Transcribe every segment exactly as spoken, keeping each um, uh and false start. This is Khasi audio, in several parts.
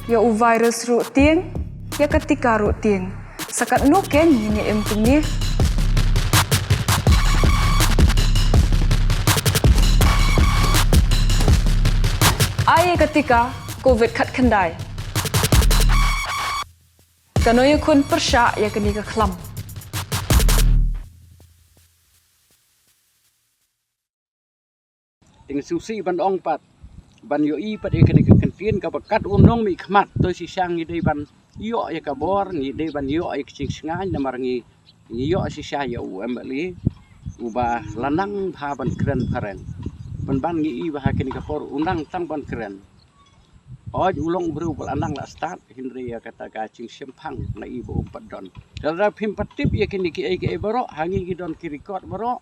Ïa u virus ruh tieng, ïa ka tika ruh tieng. Sa katno kein ngin ïa im kumne? Ai ïa ka tika Covid khatkhyndai. Kano ïakhun pyrshah ïa kane ka khlam? Te nga sngewsih ban ong pat, ban ïohi pat ïa kane ka kyntien kaba kat u nongmihkhmat, to shisha ngi dei ban ïoh ïa ka bor, ngi dei ban ïoh ïa ka jingshngaiñ, namar ngi, ngi ïoh shisha ïa u M L A uba la nang bha ban kren phareng. Pynban ngi i ba ha kane ka por u nang tang ban kren. Hooid, u long u briew ba la nang la stad, hynrei ïa kata ka jingshemphang nga i ba um pat don. Te lada phim pat tip ïa kine kiei kiei baroh, ha ngi ki don ki record baroh.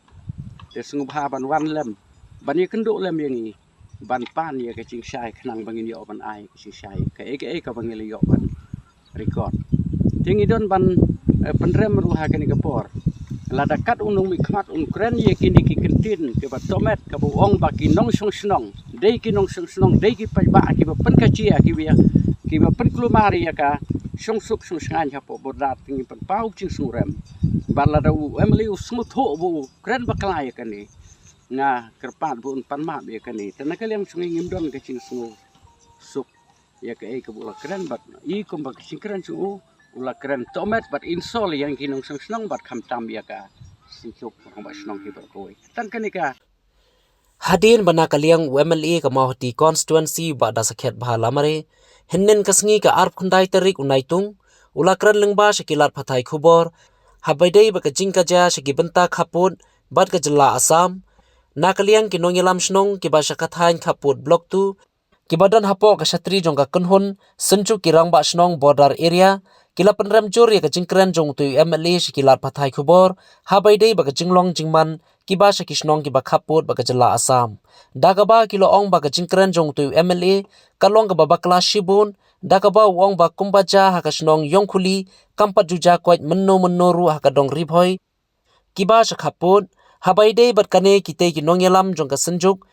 Te sngewbha ban wan lem, ban ïakynduh lem ïa ngi, ban pan ïa ka jingshai khnang ba ngin ïoh ban ai ka jingshai. Kaei kaei kaba ngi la ïoh ban record. Te ngi don ban, eh, pynrem ruh ha kane ka por. Lada kat u nongmihkhmat un kren ïa kine ki kyntien kiba tohmet, kaba u ong ba ki nongshong shnong, dei ki nongshong shnong, dei ki paidbah kiba pynkajia, kiba, kiba pynkulmar ïa ka shongsuk shongshngaiñ hapoh border, te ngi pynpaw jingsngewrem. Bad lada u M L A u sngewthuh ba u kren bakla ïa kane, nga kyrpad ba un pan map ïa kane. Te na ka liang jong ngi ngim don ka jingsngewsuk ïa kaei kaba u la kren, bad i kumba ka jingkren jong u, u la kren tohmet bad insult ïa ki nongshong shnong bad khamtam ïa ka synjuk rangbah shnong hi baroh kawei. Tang kane ka. Hadien ba na ka liang u M L A ka Mawhati constituency Bah Dasakhiatbha Lamare, hynnin ka sngi ka arphew khyndai tarik u Naitung, u la kren lyngba sha ki lad pathai khubor, haba ïadei bad ka jingkajia sha ki bynta khappud bad ka jylla Assam. Na ka liang ki nongïalam shnong kiba sha ka thaiñ khappud Block two, kiba don hapoh ka shatri jong ka kynhun synjuk ki rangbah shnong border area, ki la pynrem jur ïa ka jingkren jong utei u M L A sha ki lad pathai khubor, haba ïadei bad ka jinglong jingman kiba sha ki shnong kiba khappud bad ka jylla Assam. Da kaba ki la ong ba ka jingkren jong utei u M L A ka long kaba bakla shibun, da kaba u ong ba kumba jia ha ka shnong Ïongkhuli, kam pat ju jia koit mynno mynno ruh ha ka dong Ri Bhoi kiba sha khappud. Haba ïadei bad kane, kitei ki nongïalam jong ka synjuk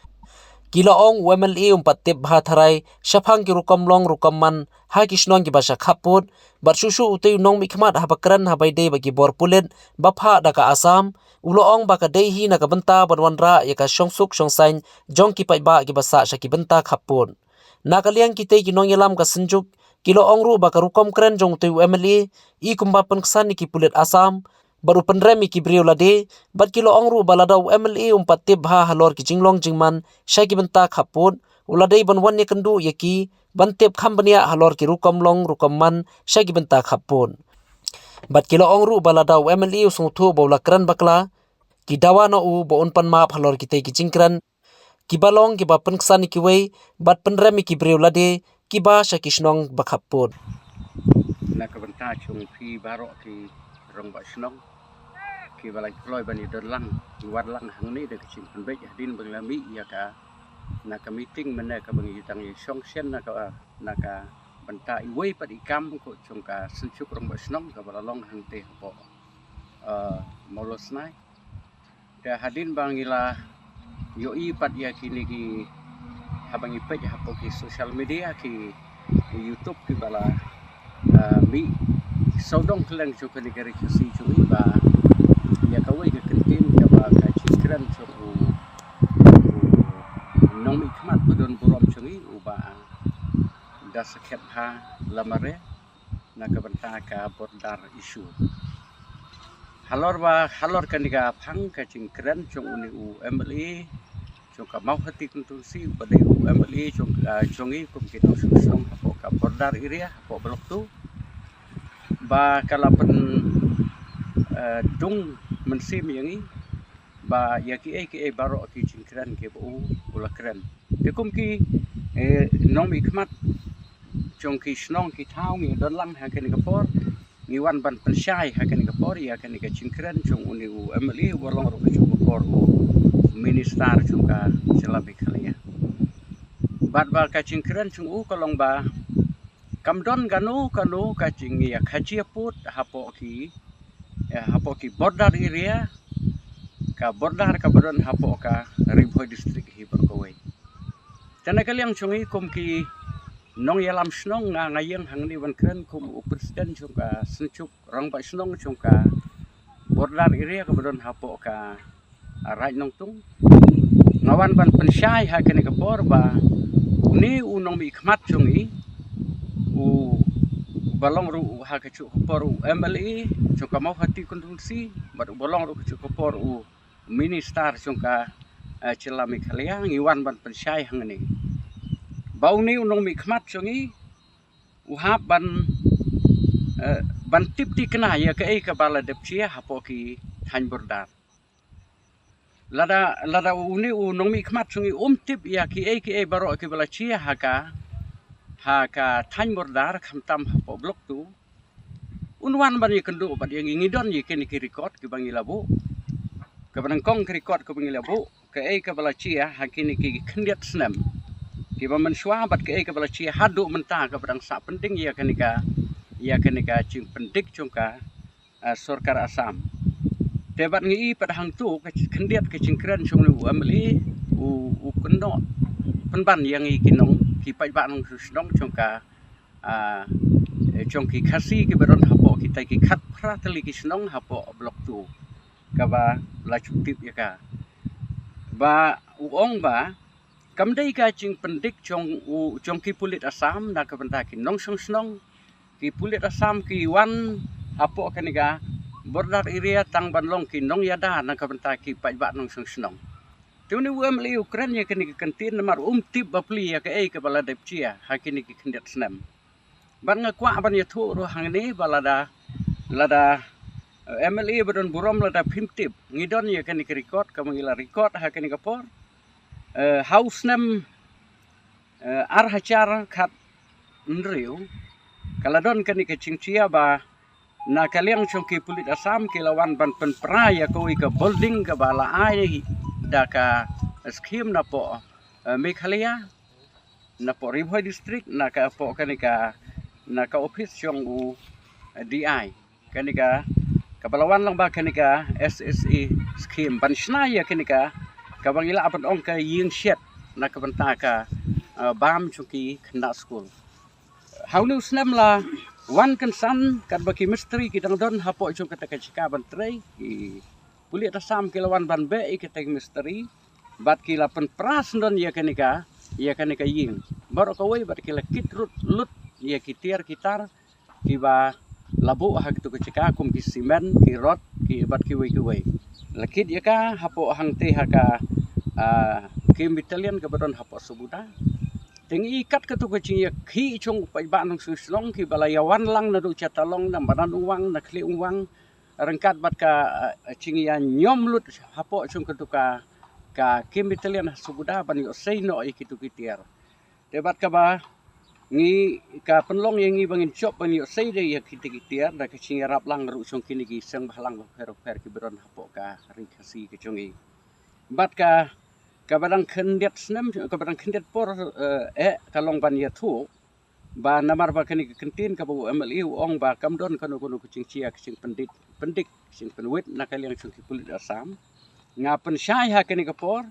ki la ong u M L A um pat tip bha tharai shaphang ki rukom long rukom man ha ki shnong kiba sha khappud. Bad shuh shuh utei u nongmihkhmat haba kren haba ïadei bad ki bor pulit ba phah da ka Assam, u la ong ba ka dei hi na ka bynta ban wanrah ïa ka shongsuk shongsaiñ jong ki paidbah kiba sah sha ki bynta khappud. Na ka liang kitei ki nongïalam ka synjuk ki la ong ruh ba ka rukom kren jong utei u M L A i kumba pynksan ïa ki pulit Assam bad u pynrem ïa ki briew lade, bad ki la ong ruh ba lada u M L A um pat tip bha halor ki jinglong jingman sha ki bynta khappud, u la dei ban wan ïakynduh ïa ki ban tip kham bniah halor ki rukom long rukom man sha ki bynta khappud. Bad ki la ong ruh ba lada u M L A u sngewthuh ba u la kren bakla, ki dawa na u ba un pan map halor kitei ki jingkren kiba long kiba pynksan ïa kiwei bad pynrem ïa ki briew lade kiba sha ki shnong ba khappud. Na ka bynta jong phi baroh ki rangbah shnong kiba la kloi ban ïadon lang, ki wan lang hangne da ka jingpynbeit hadien ba ngi la mih ïa ka, na ka meeting mynne kaba ngi dang ïashong shen na ka, na ka bynta iwei pat i kam ko jong ka synjuk rangbah shnong kaba la long hangtei hapoh, eh, Mawlasnai. Te hadien ba ngi la ïohi pat ïa kine ki, haba ngi peit hapoh ki social media, ki, ki YouTube kiba la, ah, mih sawdong kylleng jong kane ka ri Khasi jong ngi ba ïa kawei ka kyntien kaba ka jingkren jong u, u nongmihkhmat ba don burom jong ngi u Bah Dasakhiatbha Lamare na ka bynta ka border issue. Halor ba, halor kane ka phang ka jingkren jong une u M L A jong ka Mawhati constituency, ba dei u M L A jong, ah, jong ngi kum ki nongshong shnong hapoh ka border area hapoh Block two, ba ka la pyn, eh, dung mynsiem ïa ngi ba ïa kiei kiei baroh ki jingkren kiba u, u la kren. Te kum ki, eh, nongmihkhmat jong ki shnong ki thaw ngi don lang ha kane ka por, ngi wan ban pynshai ha kane ka por ïa kane ka jingkren jong une u M L A uba long ruh ka juh ka por u minister jong ka jylla Meghalaya. Bad ba ka jingkren jong u ka long ba kam don kano kano ka jingïakajia pud hapoh ki, eh, hapoh ki border area, ka border kaba don hapoh ka Ri Bhoi district hi baroh kawei. Te na ka liang jong ngi kum ki Nongïalam shnong, nga nga ïeng hangne ban kren kum u president jong ka Synjuk Rangbah Shnong jong ka border area kaba don hapoh ka, ah, Raid Nongtung. Nga wan ban pynshai ha kane ka por ba une u nongmihkhmat jong i, u ba long ruh ha kajuh ka por u M L A jong ka Mawhati constituency, bad u ba long ruh kajuh ka por u minister jong ka, eh, jylla Meghalaya, ngi wan ban pynshai hangne ba une u nongmihkhmat jong i u hap ban, eh, ban tip thikna ïa kaei kaba la dep jia hapoh ki thaiñ border. Lada, lada une u nongmihkhmat jong i um tip ïa kiei kiei baroh kiba la jia ha ka, ha ka thaiñ border, khamtam hapoh Block two, un wan ban ïakynduh bad ïa ngi, ngi don ïa kine ki record kiba ngi la buh, kaba nyngkong ki record kiba ngi la buh, kaei kaba la jia ha kine ki khyndiat snem kiba mynshuwa, bad kaei kaba la jia haduh mynta kaba dang sah pending ïa kane ka, ïa kane ka jingpyndik jong ka, ah, sorkar Assam. Te bad ngi i pat hangto ka khyndiat ka jingkren jong u M L A, u, u kynnoh pynban ïa ngi ki nong, ki paidbah nongshong shnong jong ka, ah, eh, jong ki Khasi kiba don hapoh kita ki khatphra tylli ki shnong hapoh Block two, kaba la ju tip ïa ka. Ba u ong ba kam dei ka jingpyndik jong u, jong ki pulit Assam na ka bynta ki nongshong shnong. Ki pulit Assam ki wan hapoh kane ka border area tang ban long ki nongïada na ka bynta ki paidbah nongshong shnong. Te une u M L A u kren ïa kane ka kyntien namar um tip bapli ïa kaei kaba la dep jia ha kine ki khyndiat snem. Bad nga kwah ban ïathuh ruh hangne ba lada, lada, eh, M L A ba don burom, lada phim tip, ngi don ïa kane ka record kaba ngi la record ha kane ka por. Eh, ha u snem, eh, ar hajar khathynriew ka la don kane ka jingjia ba na ka liang jong ki pulit Assam ki la wan ban pynpra ïa kawei ka building kaba la ai da ka scheme napoh, eh, Meghalaya, napoh Ri Bhoi District, na ka, hapoh kane ka, na ka office jong u, eh, D I. Kane ka, kaba la wan lang ba kane ka S S A scheme ban shna ïa kane ka, kaba ngi lah ban ong ka ïing shed na ka bynta ka, eh, bam jong ki khynnah skul. Ha une u snem la wan kynsan katba ki mistri ki dang don hapoh jong kata ka jaka ban trei, ki pulit Assam ki la wan ban beh ïa kita ki mistri bad ki la pynpra sngewdon ïa kane ka, ïa kane ka ïing baroh kawei, bad ki la kit rut lut ïa ki tiar ki tar kiba la buh ha katu ka jaka kum ki simen, ki rod, ki bad kiwei kiwei. La kit ïa ka hapoh hangtei ha ka, ah, Kim Battalion kaba don hapoh Sabuda. Te ngi i kat katu ka jingïakhih jong u paidbah nongshong shnong kiba la ïawan lang naduh Jatalong, na Madan Umwang, na Khlieh Umwang, ryngkat bad ka, eh, jingïañiom lut hapoh jong katu ka, ka Kim Battalion ha Sabuda ban ïohsei noh ïa kitu ki tiar. Te bad kaba ngi, ka pynlong ïa ngi ba ngin jop ban ïohsei de ïa kita ki tiar da ka jingïarap lang ruh jong kine ki seng bhalang bapher bapher kiba don hapoh ka Ri Khasi ka jong ngi. Bad ka, kaba dang khyndiat snem, kaba dang khyndiat por, eh, eh, ka long ban ïathuh ba namar ba kane ka kyntien kaba u M L A u ong ba kam don kano kano ka jingjia ka jingpyndik, pyndik, jingpynwit na ka liang jong ki pulit Assam. Nga pynshai ha kane ka por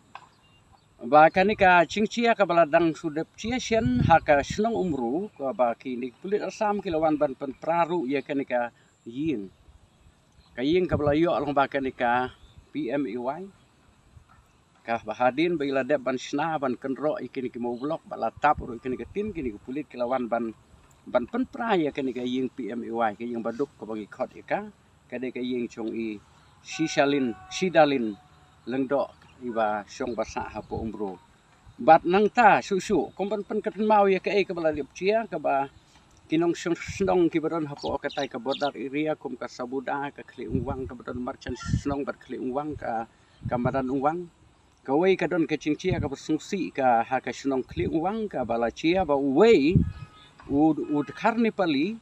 ba kane ka jingjia kaba la dang shu dep jia shen ha ka shnong Umru, kaba kine ki pulit Assam ki la wan ban pynpra ruh ïa kane ka ïing. Ka ïing kaba la ïoh lang ba kane ka P M A Y. Kaba hadien ba i la dep ban shna ban kynroh ïa kine ki mawblok, ba la tap ruh ïa kine ki tin, kine ki pulit ki la wan ban, ban pynpra ïa kane ka ïing P M A Y, ka ïing baduk kaba ngi khot ïa ka, ka dei ka ïing jong i Shishalin, Shidalin Lyngdoh, iba shong ba sah hapoh Umru. Bad nangta shuh shuh kum ban pynkynmaw ïa kaei kaba la dep jia, kaba ki nongshong shnong kiba don hapoh katai ka border area kum ka Sabuda, ka Khlieh Umwang, kaba don marjan shnong bad Khlieh Umwang, ka, ka Madan Umwang. Kawei ka don ka jingjia kaba sngewsih ka ha ka shnong Khlieh Umwang, kaba la jia ba uwei u, u dkhar Nepali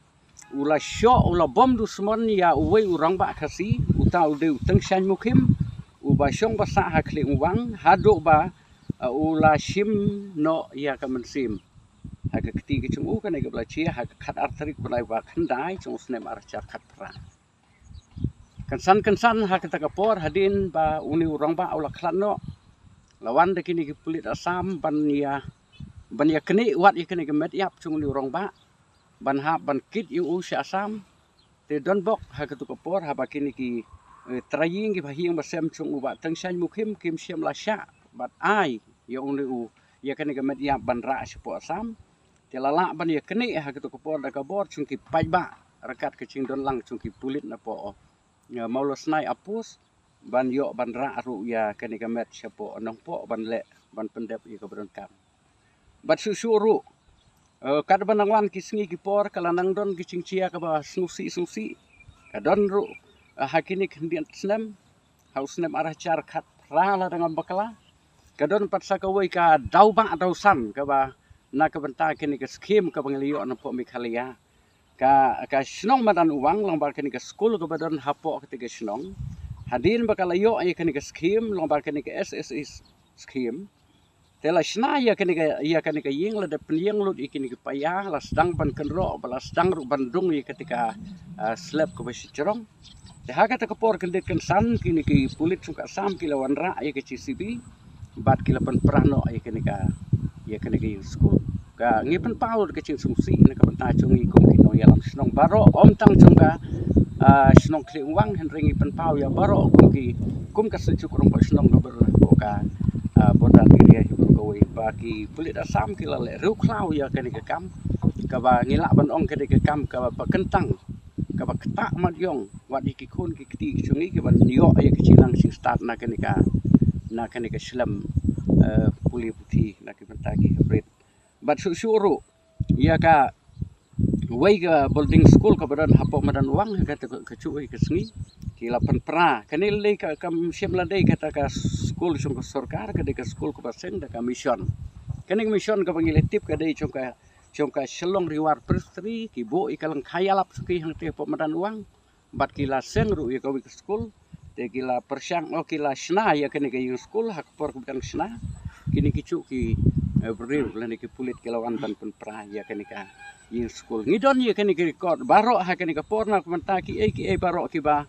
u la shoh, u la bom dusmon ïa uwei u rangbah Khasi, uta u dei u Thengshan Mukhim, uba shong ba sah ha Khlieh Umwang, haduh ba, uh, u la shim noh ïa ka mynsiem. Ha ka kti ka jong u kane kaba la jia ha ka khatar tarik u bnai ba khyndai jong u snem ar hajar khatphra. Kynsan kynsan ha kata ka por hadien ba une u rangbah u la khlad noh, la wan da kine ki pulit Assam ban ïa, ban ïa knieh wat ïa kane ka met ïap jong u rangbah ban hap ban kit ïa u sha Assam. Te don bok ha katu ka por haba kine ki, eh, trai ïing kiba ha ïing ba sem jong u Bah Thein Sein Mukhim kim shym la shah bad ai ïa une u, ïa kane ka met ïap ban rah shapoh Assam. Te la lah ban ïa knieh ha katu ka por da ka bor jong ki paidbah ryngkat ka jingdon lang jong ki pulit napoh, eh, Mawlasnai Outpost ban ïoh ban rah ruh ïa kane ka met shapoh Nongpoh ban leh ban pyndep ïa kaba donkam. Bad shuh shuh ruh, eh, katba nang wan ki sngi ki por ka la nang don ki jingjia kaba sngewsih sngewsih. Ka don ruh, eh, ha kine ki khyndiat snem, ha u snem ar hajar khatphra lada ngam bakla, ka don pat sa kawei ka daw bah daw san kaba na ka bynta kane ka skhim kaba ngi la ïoh napoh Meghalaya. Ka, ka shnong Madan Uwang lyngba kane ka skul kaba don hapoh kata ka shnong, hadien ba ka la ïoh ïa kane ka skhim lyngba kane ka S S A skhim, te la shna ïa kane ka, ïa kane ka ïing, la dep pynïeng lut ïa kine ki paia, la sdang ban kynroh, ba la sdang ruh ban dung ïa kata ka, ah, slab kaba shajrong. Te ha kata ka por kyndit kynsan kine ki pulit jong ka Assam ki la wanrah ïa ka J C B bad ki la pynpra noh ïa kane ka, ïa kane ka ïing skul. Ka ngi pynpaw da ka jingsngewsih na ka bynta jong ngi kum ki nongïalam shnong baroh, ym tang jong ka, ah, shnong Khlieh Umwang, hynrei ngi pynpaw ïa baroh kum ki, kum ka synjuk rangbah shnong kaba don hapoh ka, ah, border area hi baroh kawei, ba ki pulit Assam ki la leh riewkhlaw ïa kane ka kam kaba ngi lah ban ong ka dei ka kam kaba kyntang, kaba ktah mat ïong wat ïa ki khun ki kti ki jong ngi kiban ïoh ïa ka jingnang jingstad na kane ka, na kane ka shlem, eh, pule puthi na ki bynta ki hybrid. Bad shuh shuh ruh ïa kawei ka boarding school kaba don hapoh Madan Uwang ha kata ka, kajuh ka sngi ki la pynpra. Kane lei ka, kam shym la dei kata ka skul jong ka sorkar, ka dei ka skul kaba seng da ka mission. Kane ka mission kaba ngi la tip ka dei jong ka, jong ka Shillong Reward Presbytery, ki buh ïa ka lyngkha ïalap jong ki hangtei hapoh Madan Uwang. Bad ki la seng ruh ïa kawei ka skul. Te ki la pyrshang, oh, ki la shna ïa kane ka ïing skul ha ka por kaba dang shna. Kine ki juh ki, eh, briew lane ki pulit ki la wan ban pynpra ïa kane ka ïing skul. Ngi don ïa kane ka record baroh ha kane ka por na ka bynta kiei kiei baroh kiba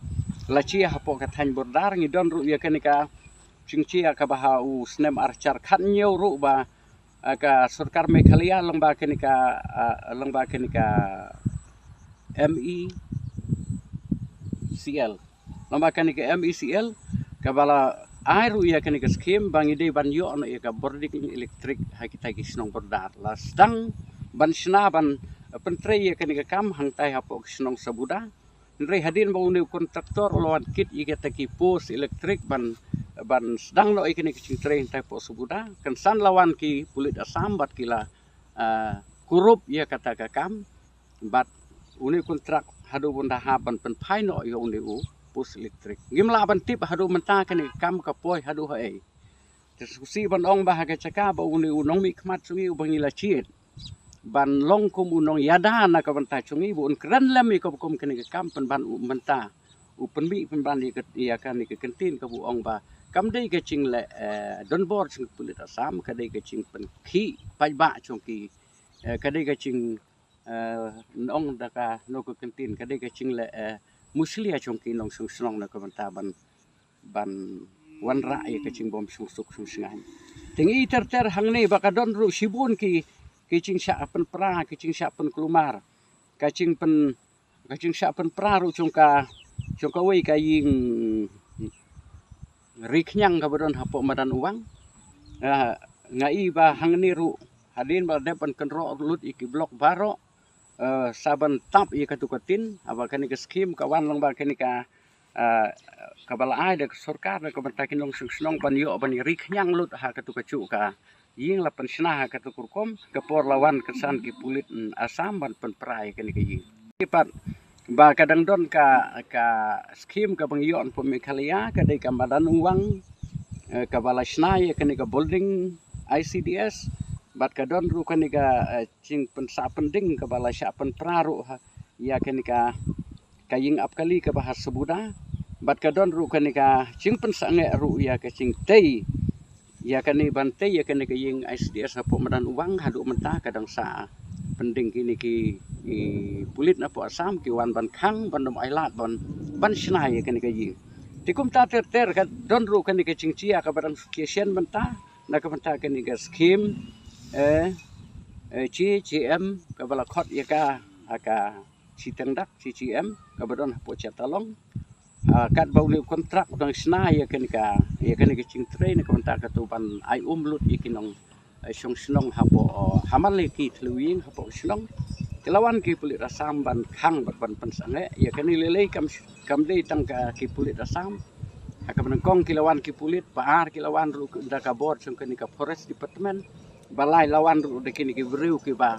la jia hapoh ka thaiñ border. Ngi don ruh ïa kane ka jingjia kaba ha u snem ar hajar khathynñiew ruh ba, ah, ka sorkar Meghalaya lyngba kane ka, ah, lyngba kane ka M E C L. Lyngba kane ka M E C L kaba la ai ruh ïa kane ka skhim ba ngi dei ban ïoh noh ïa ka bording elektrik ha kita ki shnong border. La sdang ban shna ban pyntrei ïa kane ka kam hangtai hapoh ka shnong Sabuda. Hynrei hadien ba une u kontraktor u la wan kit ïa kita ki post elektrik ban, ban sdang noh ïa kane ka jingtrei hangtai hapoh Sabuda, kynsan la wan ki pulit Assam bad ki la, ah, kurup ïa kata ka kam. Bad une u kontrak haduh ba un da hap ban pynphai noh ïa une u post elektrik. Ngim lah ban tip haduh mynta kane ka kam ka poi haduh haei. Te sngewsih ban ong ba ha ka jaka ba une u nongmihkhmat jong ngi uba ngi la jied ban long kum u nongïada na ka bynta jong ngi, ba un kren lem ïa ka ba kum kane ka kam pynban u mynta u pynmih pynban ïa ka, ïa kane ka kyntien kaba u ong ba kam dei ka jingleh, eh, donbor jong ka pulit Assam, ka dei ka jingpynkhih paidbah jong ki, eh, ka dei ka jing, eh, nong da kano ka kyntien, ka dei ka jingleh, eh, mushlia jong ki nongshong shnong na ka bynta ban, ban wanrah ïa ka jingbym shong suk shong shngaiñ. Te ngi ter ter hangne ba ka don ruh shibun ki, ki jingshah pynpra, ki jingshah pynkulmar, ka jingpyn, ka jingshah pynpra ruh jong ka, jong kawei ka ïing ri khñiang kaba don hapoh Madan Uwang. Ah, nga i ba hangne ruh hadien ba la dep ban kynroh lut ïa ki block baroh, eh, sa ban tap ïa katu ka tin, haba kane ka skhim ka wan lyngba kane ka, eh, kaba la ai da ka sorkar na ka bynta ki nongshong shnong ban ïoh ban ri khñiang lut ha katu kajuh ka ïing, la pynshna ha katu ka rukom. Ka por la wan kynsan ki pulit, mm, Assam ban pynpra ïa kane ka ïing. Te pat ba ka dang don ka, ka skhim kaba ngi ïoh napoh Meghalaya, ka dei ka Madan Uwang, eh, kaba la shna ïa kane ka building I C D S, bad ka don ruh kane ka, eh, jingpynsah pynding kaba la shah pynpra ruh ha ïa kane ka, ka ïing apkali kaba ha Sabuda, bad ka don ruh kane ka jingpynsangeh ruh ïa ka jingtei ïa kane ban tei ïa kane ka ïing I C D S hapoh Madan Uwang. Haduh mynta ka dang sah pynding kine ki, ki pulit napoh Assam ki wan ban khang, ban ym ailad ban, ban shna ïa kane ka ïing. Te kumta ter ter ka don ruh kane ka jingjia kaba dang shisien mynta na ka bynta kane ka skhim, eh, eh, C C M kaba la khot ïa ka, ha ka Shitengdak C C M kaba don hapoh Chetalong. Ah, katba u leh kontrak u dang shna ïa kane ka, ïa kane ka jingtrei na ka bynta katu ban ai um lut ïa ki nong, eh, shong shnong hapoh, eh, ha man la ki thliew ïing hapoh shnong. Ki la wan ki pulit Assam ban khang bad ban pynsangeh ïa kane. Lei lei kam, kam dei tang ka ki pulit Assam. Ha kaba nyngkong ki la wan ki pulit, ba ar ki la wan ruh da ka bor jong kane ka Forest Department. Ba lai la wan ruh da kine ki briew kiba,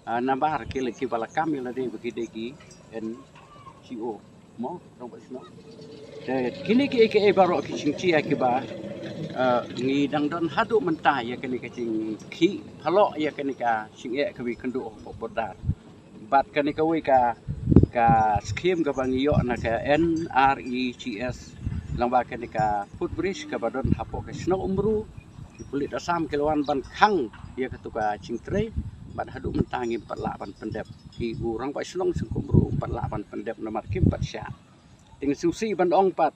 ah, namar ki la, kiba la kam ïa lade ba ki dei ki N G O mo, rangbah shnong. Te kine kiei kiei baroh ki jingshai kiba, ah, ngi dang don haduh mynta ïa kane ka jingkhih phalok ïa kane ka jingeh kaba ïakynduh hapoh border. Bad kane kawei ka, ka skhim kaba ngi ïoh na ka N R E G S lyngba kane ka footbridge kaba don hapoh ka shnong Umru. Ki pulit Assam ki la wan ban khang ïa katu ka jingtrei. Bad haduh mynta ngim pat lah ban pyndep. Ki, u rangbah shnong shnong Umru um pat lah ban pyndep namar kim pat shah. Te ngi sngewsih ban ong pat,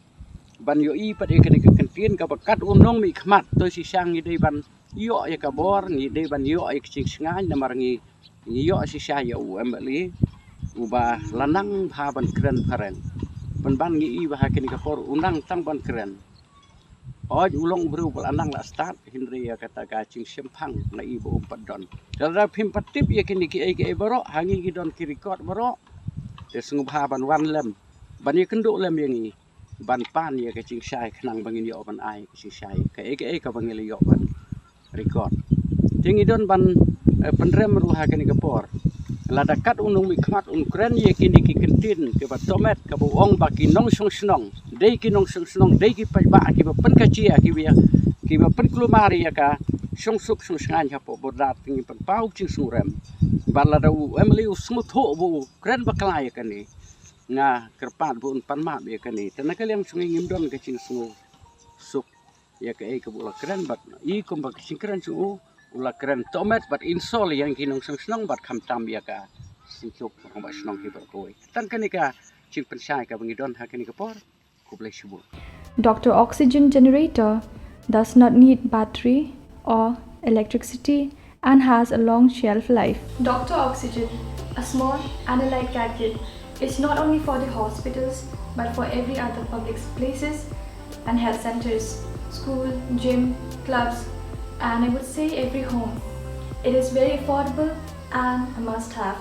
ban ïohi pat ïa kane ka kyntien kaba kat u nongmihkhmat. To shisha ngi dei ban ïoh ïa ka bor, ngi dei ban ïoh ïa ka jingshngaiñ namar ngi, ngi ïoh shisha ïa u M L A uba la nang bha ban kren phareng. Pynban ngi i ba ha kane ka por u nang tang ban kren. Hooid u long u briew ba la nang la stad, hynrei ïa kata ka jingshemphang nga i ba um pat don. Lada phim pat tip ïa kine kiei kiei baroh, ha ngi ngi don ki record baroh. Te sngewbha ban wan lem, ban ïakynduh lem ïa ngi, ban pan ïa ka jingshai khnang ba ngin ïoh ban ai ka jingshai kaei kaei kaba ngi la ïoh ban record. Te ngi don ban, eh, pynrem ruh ha kane ka por. Lada kat u nongmihkhmat un kren ïa kine ki kyntien kiba tohmet kaba ong ba ki nongshong shnong dei ki nongshong shnong, dei ki paidbah kiba pynkajia, kiba, kiba pynkulmar ïa ka shongsuk shongshngaiñ hapoh border. Te ngi pynpaw jingsngewrem. Bad lada u M L A u sngewthuh ba u kren bakla ïa kane, nga kyrpad ba un pan map ïa kane. Te na ka liang jong ngi ngim don ka jingsngewsuk ïa kaei kaba u la kren bad i kumba ka jingkren jong u, u la kren tohmet bad insult ïa ki nongshong shnong bad khamtam ïa ka seng suk rangbah shnong hi baroh kawei. Tang kane ka jingpynshai kaba ngi don ha kane ka por. Khublei shibun. Doctor Oxygen generator does not need battery or electricity and has a long shelf life. Doctor Oxygen, a small and a light gadget, is not only for the hospitals but for every other public places and health centers, school, gym, clubs, and I would say every home. It is very affordable and a must have.